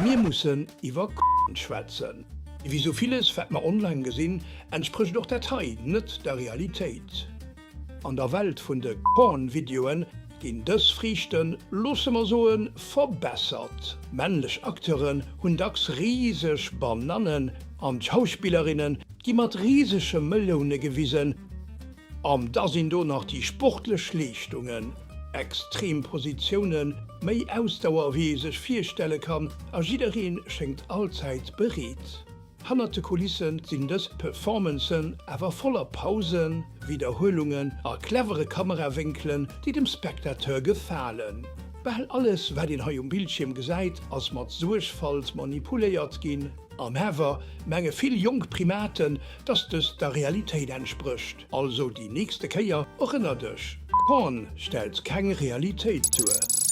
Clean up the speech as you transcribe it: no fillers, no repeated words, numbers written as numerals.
Mir mussen iwwer K schwätzen. Wéi sou villes wat mer online gesinn, entsprécht och dat hei net der Realitéit. An der Welt vun de Porn-Videoen ginn dës Friichten, loosse mer soen, verbessert. Männlech Acteuren hunn dacks riseg Banannen an d'Schauspillerinne gi mat risege Meloune gewisen. An da sinn do nach déi sportlech Leeschtungen, extrem Positiounen, méi Ausdauer wéi ee sech virstelle kann a jidderee schéngt allzäit bereet. Hannert de Kulisse sinn dës Performancen awer voller Pausen, Widderhuelungen a clevere Kamerawénkelen, déi dem Spectateur gefalen. Bal alles, wat een hei um Bildschierm gesäit, ass mat Suergfalt manipuléiert ginn. An awer menge vill jonk Primaten, dass dëst der Realitéit entsprécht. Also déi nächste Kéier, erënner dech, Porn stellt keng Realitéit duer.